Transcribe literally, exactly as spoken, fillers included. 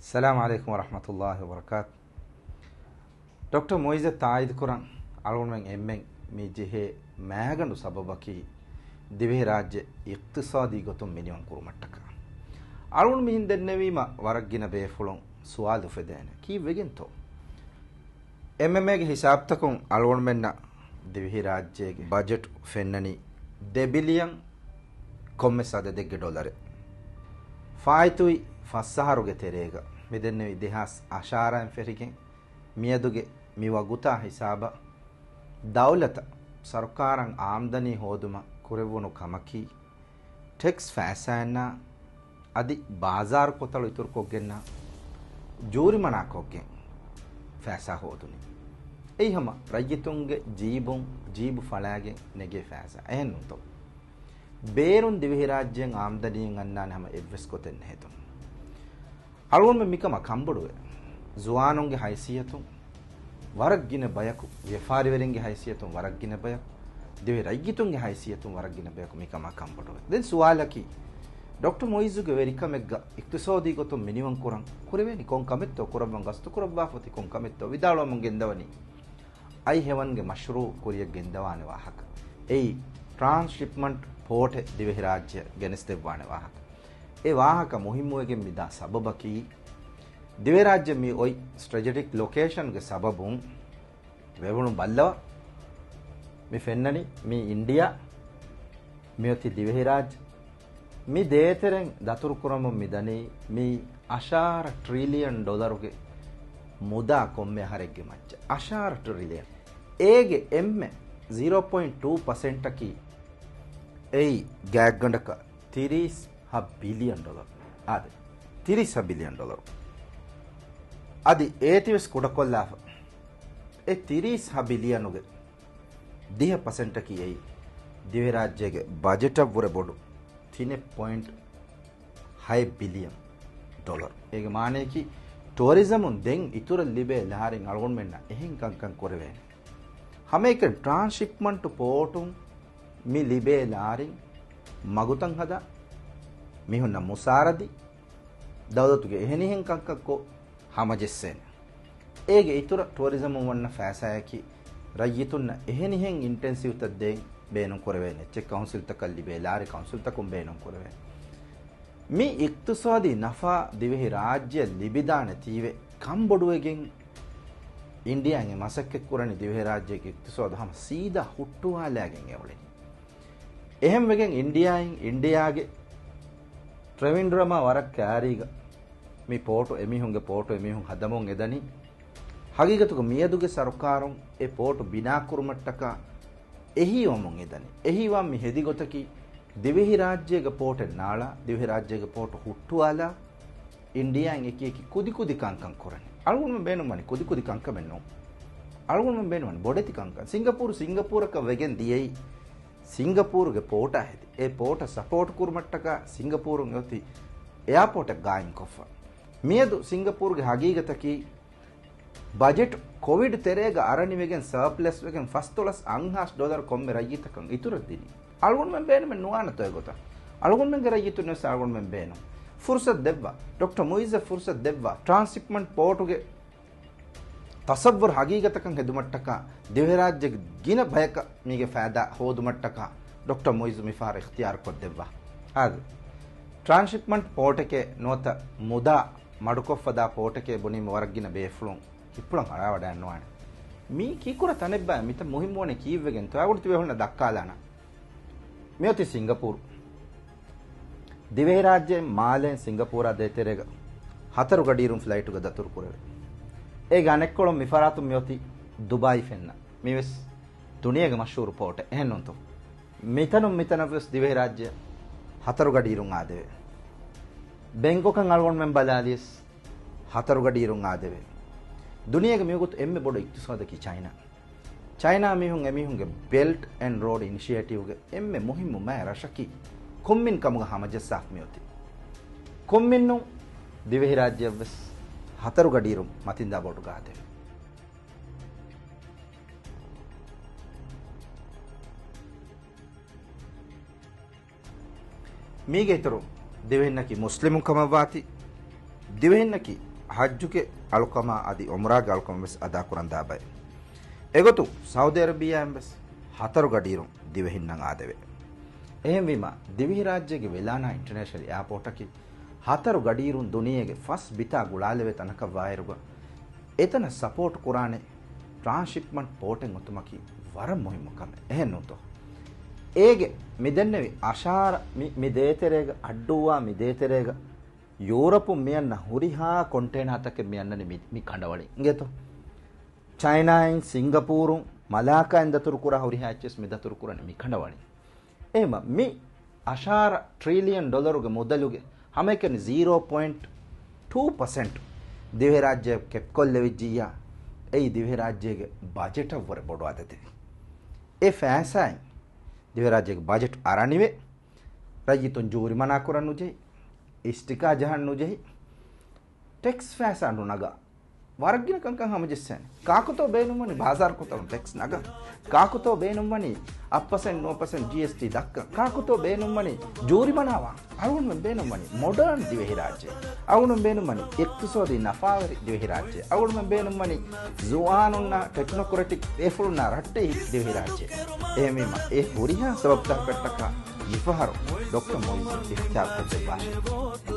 އައްސަލާމު ޢަލައިކުމް ވަރަޙްމަތުﷲި ވަބަރަކާތު. ޑޮކްޓަރ މުޢިއްޒަށް ތާއީދުކުރަން، އަޅުގަނޑުމެން އެންމެން މި ޖެހޭ މައިގަނޑު ސަބަބަކީ، ދިވެހިރާއްޖެ އިޤްތިޞާދީ ގޮތުން މިނިވަން ކުރުމަށްޓަކާ. އަޅުގަނޑު މިހިން ދެންނެވީމަ، ވަރަށް ގިނަ ބޭފުޅުން ސުވާލު އުފެދޭނެ، ކީއްވެގެންތޯ؟ އެމްއެމްއޭގެ ހިސާބުތަކުން އަޅުގަނޑުމެންނަށް ދިވެހިރާއްޖޭގެ ބަޖެޓް ފެންނަނީ ދެ ބިލިއަން ކޮންމެސް އަދަދެއްގެ ޑޮލަރެއް. ފާއިތުވި ފަސް އަހަރުގެ ތެރޭގަ މިދެންނެވި ދެހާސް އަށާރައިން ފެށިގެން މިއަދުގެ މި ވަގުތާ ހިސާބަށް ދައުލަތަށް ސަރުކާރަށް އާމްދަނީ ހޯދުމަށް ކުރެއްވުނު ކަމަކީ، ޓެކްސް ފައިސާއެއްނާ އަދި ބާޒާރު ކޮތަޅު އިތުރުކޮށްގެންނާ ޖޫރިމަނާކޮށްގެން ފައިސާ ހޯދުނީ. އެއީ ހަމަ ރައްޔިތުންގެ ޖީބުން ޖީބު ފަޅާގެން ނެގޭ ފައިސާ. އެހެންނޫންތޯ؟ ބޭރުން ދިވެހިރާއްޖެއިން އާމްދަނީއެއް އަންނާނެ ހަމަ އެއްވެސް ގޮތެއް ނެހެދުން. އަޅުގަނޑުމެން މިކަމަށް ކަންބޮޑުވޭ. ޒުވާނުންގެ ހައިސިއްޔަތުން ވަރަށް ގިނަ ބަޔަކު، ވިޔަފާރިވެރިންގެ ހައިސިއްޔަތުން ވަރަށް ގިނަ ބަޔަކު، ދިވެހި ރައްޔިތުންގެ ހައިސިއްޔަތުން ވަރަށް ގިނަ ބަޔަކު މިކަމާ ކަންބޮޑުވޭ. ދެން ސުވާލަކީ، ޑޮކްޓަރ މުޢިއްޒުގެ ވެރިކަމެއްގަ އިޤްތިޞާދީ ގޮތުން މިނިވަން ކުރަން ކުރެވޭނީ ކޮން ކަމެއްތޯ؟ ކުރައްވަން ގަސްތުކުރައްވާފަ އޮތީ ކޮން ކަމެއްތޯ؟ ވިދާޅުވަމުން ގެންދަވަނީ، އައި ހެވަންގެ މަޝްރޫޢު ކުރިޔަށް ގެންދަވާނެ ވާހަކަ. އެއީ، ޓްރާންސްޝިޕްމަންޓް ޕޯޓެއް ދިވެހިރާއްޖެއަށް ގެނެސްދެއްވާނެ ވާހަކަ. އެ ވާހަކަ މުހިއްމުވެގެން މިދާ ސަބަބަކީ، ދިވެހިރާއްޖެ މި އޮތް ސްޓްރެޓެޖިކް ލޮކޭޝަންގެ ސަބަބުން، ބޭފުޅުން ބައްލަވާ، މި ފެންނަނީ މީ އިންޑިއާ، މިއޮތީ ދިވެހިރާއްޖެ. މި ދޭތެރެން ދަތުރުކުރަމުން މިދަނީ މީ އަށާރަ ޓްރިލިއަން ޑޮލަރުގެ މުދާ ކޮންމެ އަހަރެއްގެ މައްޗަށް. އަށާރަ ޓްރިލިއަން. އޭގެ އެންމެ ޒީރޯ ޕޮއިންޓް ޓޫ ޕަސެންޓަކީ އެއީ ގާތްގަނޑަކަށް ތިރީސް ހަ ބިލިއަން ޑޮލަރު. އާދެ، ތިރީސް ހަ ބިލިއަން ޑޮލަރު. އަދި އޭތިވެސް ކުޑަކޮށްލާފަ. އެ ތިރީސް ހަ ބިލިއަނުގެ ދިހަ ޕަސެންޓަކީ އެއީ ދިވެހިރާއްޖޭގެ ބަޖެޓަށް ވުރެ ބޮޑު ތިނެއް ޕޮއިންޓް ހަ ބިލިއަން ޑޮލަރު. އޭގެ މާނަޔަކީ، ޓޫރިޒަމުން ދެން އިތުރަށް ލިބޭ ލާރިން އަޅުގަނޑުމެންނަށް އެހެން ކަންކަން ކުރެވޭނެ. ހަމައެކަނި ޓްރާންސްޝިޕްމަންޓު ޕޯޓުން މި ލިބޭ ލާރިން މަގުތައް ހަދާ، މީހުންނަށް މުސާރަދީ، ދައުލަތުގެ އެހެނިހެން ކަންކަން ކޮށް ހަމަޖެއްސޭނެ. އޭގެ އިތުރަށް ޓޫރިޒަމުން ވަންނަ ފައިސާއަކީ، ރައްޔިތުންނަށް އެހެނިހެން އިންޓެންސިވްތައް ދޭން ބޭނުން ކުރެވޭނެ. އެއްޗެއް ކައުންސިލްތަކަށް ލިބޭ ލާރި ކައުންސިލްތަކުން ބޭނުން ކުރެވޭނެ. މި އިޤްތިޞާދީ ނަފާ ދިވެހިރާއްޖެއަށް ލިބިދާނެ ތީވެ ކަންބޮޑުވެގެން އިންޑިއާއިން އެ މަސައްކަތް ކުރަނީ ދިވެހިރާއްޖޭގެ އިޤްތިޞާދު ހަމަ ސީދާ ހުއްޓުވާލާގެން އެ އުޅެނީ. އެހެންވެގެން އިންޑިއާއިން، އިންޑިއާގެ ޓްރިވެންޑްރަމާ ވަރަށް ކައިރީގަ މި ޕޯޓު އެމީހުންގެ ޕޯޓު އެމީހުން ހަދަމުން އެދަނީ. ހަގީގަތުގަ މިއަދުގެ ސަރުކާރުން އެ ޕޯޓު ބިނާކުރުމަށްޓަކާ އެހީވަމުން އެދަނީ. އެހީވާން މި ހެދި ގޮތަކީ، ދިވެހިރާއްޖޭގެ ޕޯޓެއް ނާޅާ، ދިވެހިރާއްޖޭގެ ޕޯޓު ހުއްޓުވާލާ، އިންޑިއާއިން އެކި އެކި ކުދި ކުދި ކަންކަން ކުރަނީ. އަޅުގަނޑުމެން ބޭނުންވަނީ ކުދި ކުދި ކަންކަމެއް ނޫން. އަޅުގަނޑުމެން ބޭނުންވަނީ ބޮޑެތި ކަންކަން. ސިންގަޕޫރު ސިންގަޕޫރަކަށް ވެގެން ދިޔައީ، ސިންގަޕޫރުގެ ޕޯޓާ ހެދި. އެ ޕޯޓަށް ސަޕޯޓް ކުރުމަށްޓަކާ ސިންގަޕޫރުން އެއޮތީ އެއާޕޯޓެއް ގާއިމްކޮށްފަ. މިއަދު ސިންގަޕޫރުގެ ހަގީގަތަކީ، ބަޖެޓް ކޮވިޑް ތެރޭގަ އަރަނިވެގެން ސަރޕްލަސް ވެގެން ފަސްދޮޅަސް އަށް ޑޮލަރު ކޮންމެ ރައްޔިތަކަށް އިތުރަށް ދިނީ. އަޅުގަނޑުމެން ބޭނުމެއް ނުވާނެތޯ އެގޮތަށް؟ އަޅުގަނޑުމެންގެ ރައްޔިތުން ވެސް އަޅުގަނޑުމެން ބޭނުން. ފުރުސަތު ދެއްވާ. ޑޮކްޓަރ މުޢިއްޒަށް ފުރުސަތު ދެއްވާ. ޓްރާންސްޝިޕްމަންޓް ޕޯޓުގެ ތަޞައްވުރު ހަގީގަތަކަށް ހެދުމަށްޓަކާ، ދިވެހިރާއްޖޭގެ ގިނަ ބަޔަކަށް މީގެ ފައިދާ ހޯދުމަށްޓަކާ، ޑޮކްޓަރ މުޢިއްޒު މިފަހަރު އިޚްތިޔާރު ކޮށްދެއްވާ. އާދެ، ޓްރާންސްޝިޕްމަންޓް ޕޯޓެކޭ ނުވަތަ މުދާ މަޑުކޮށްފަދާ ޕޯޓެކޭ ބުނީމަ ވަރަށް ގިނަ ބޭފުޅުން ހިތްޕުޅަށް އަޅާވަޑައެއްނުވާނެ. މީ ކީކުރާ ތަނެއްބާ؟ މިތަން މުހިއްމުވަނީ ކީއްވެގެންތޯ؟ އަޅުގަނޑު ތިބޭފުޅުންނަށް ދައްކާލާނަން. މިއޮތީ ސިންގަޕޫރު. ދިވެހިރާއްޖެއިން މާލޭން ސިންގަޕޫރާ ދޭތެރޭގަ ހަތަރު ގަޑިއިރުން ފްލައިޓުގަ ދަތުރުކުރެވޭ. އޭގެ އަނެއްކޮޅުން މިފަރާތުން މިއޮތީ ދުބާއި ފެންނަ. މީވެސް ދުނިޔޭގެ މަޝްހޫރު ޕޯޓެއް، އެހެންނޫންތޯ؟ މިތަނުން މިތަނަށްވެސް ދިވެހިރާއްޖެ ހަތަރު ގަޑިއިރުން އާދެވޭ. ބެންކޮކަށް އަޅުގަނޑުމެން ބަލާލިޔަސް ހަތަރު ގަޑިއިރުން އާދެވޭ. ދުނިޔޭގެ މިވަގުތު އެންމެ ބޮޑު އިޤްތިޞާދަކީ ޗައިނާ. ޗައިނާ މީހުން އެމީހުންގެ ބެލްޓް އެންޑް ރޯޑް އިނިޝިއޭޓިވްގެ އެންމެ މުހިއްމު މާތް ރަށަކީ. ކޮންމިން ކަމުގަ ހަމަޖައްސާފަ މިއޮތީ. ކޮންމިންނު ދިވެހިރާއްޖެއަށްވެސް ހަތަރު ގަޑިއިރުން މަތިންދާ ބޯޓުގަ އާދެވޭ. މީގެ އިތުރު ދިވެހިންނަކީ މުސްލިމުން ކަމަށްވާތީ، ދިވެހިންނަކީ ޙައްޖުގެ އަޅުކަމާ އަދި ޢުމްރާގެ އަޅުކަމަށް ވެސް އަދާކުރަންދާ ބައެއް. އެގޮތުން ސައުދީ އަރަބިއްޔާއިން ވެސް ހަތަރު ގަޑިއިރުން ދިވެހިންނަށް އާދެވޭ. އެހެންވީމަ، ދިވެހިރާއްޖޭގެ ވެލާނާ އިންޓަރނޭޝަނަލް އެއާޕޯޓަކީ ހަތަރު ގަޑިއިރުން ދުނިޔޭގެ ފަސް ބިތާ ގުޅާލެވޭ ތަނަކަށް ވާއިރުގަ، އެތަނަށް ސަޕޯޓް ކުރާނެ ޓްރާންސްޝިޕްމަންޓް ޕޯޓެއް އޮތުމަކީ ވަރަށް މުހިއްމު ކަމެއް. އެހެން ނޫންތޯ؟ އޭގެ މި ދެންނެވި އަށާރަ މި، މި ދޭތެރޭގަ، އައްޑޫއާ މި ދޭތެރޭގަ ޔޫރަޕުން މިއަންނަ ހުރިހާ ކޮންޓޭނާތަކެއް މި އަންނަނީ މި، މި ކަނޑަވަޅިން. އިނގޭތޯ؟ ޗައިނާއިން، ސިންގަޕޫރުން، މަލާކާއިން ދަތުރު ކުރާ ހުރިހާ އެއްޗެސް މި ދަތުރު ކުރަނީ މި ކަނޑަވަޅިން. އެހެމަ މި އަށާރަ ޓްރިލިއަން ޑޮލަރުގެ މުދަލުގެ ހަމައެކަނި ޒީރޯ ޕޮއިންޓް ޓޫ ޕަސެންޓް ދިވެހިރާއްޖެ ކެޕްކޮށްލެވިއްޖިއްޔާ، އެއީ ދިވެހިރާއްޖޭގެ ބަޖެޓަށް ވުރެ ބޮޑު އަދަދެއް. އެ ފައިސާއިން ދިވެހިރާއްޖޭގެ ބަޖެޓް އަރަނިވެ، ރައްޔިތުން ޖޫރިމަނާ ކުރަން ނުޖެހި، އިސްޓިކާ ޖަހަން ނުޖެހި، ޓެކްސް ފައިސާ ނުނަގާ، ވަރަށް ގިނަ ކަންކަން ހަމަޖެއްސޭނެ. ކާކުތޯ ބޭނުންވަނީ ބާޒާރު ކޮތަޅުން ޓެކްސް ނަގަން؟ ކާކުތޯ ބޭނުންވަނީ އަށް ޕަސެންޓް ނުވަ ޕަސެންޓް ޖީއެސްޓީ ދައްކަން؟ ކާކުތޯ ބޭނުންވަނީ ޖޫރިމަނާވާން؟ އަޅުގަނޑުމެން ބޭނުންވަނީ މޮޑާން ދިވެހިރާއްޖެ. އަޅުގަނޑުމެން ބޭނުންވަނީ އިޤްތިޞާދީ ނަފާވެރި ދިވެހިރާއްޖެ. އަޅުގަނޑުމެން ބޭނުންވަނީ ޒުވާނުންނާ ޓެކްނޮކްރެޓިކް ބޭފުޅުންނާ ރައްޓެހި ދިވެހިރާއްޖެ. އެހެންވީމަ، އެ ހުރިހާ ސަބަބުތަކަކަށްޓަކާ މިފަހަރު ޑޮކްޓަރ މުއިއްޒު އިޚްތިޔާރު ކޮށްދެއްވާށެވެ.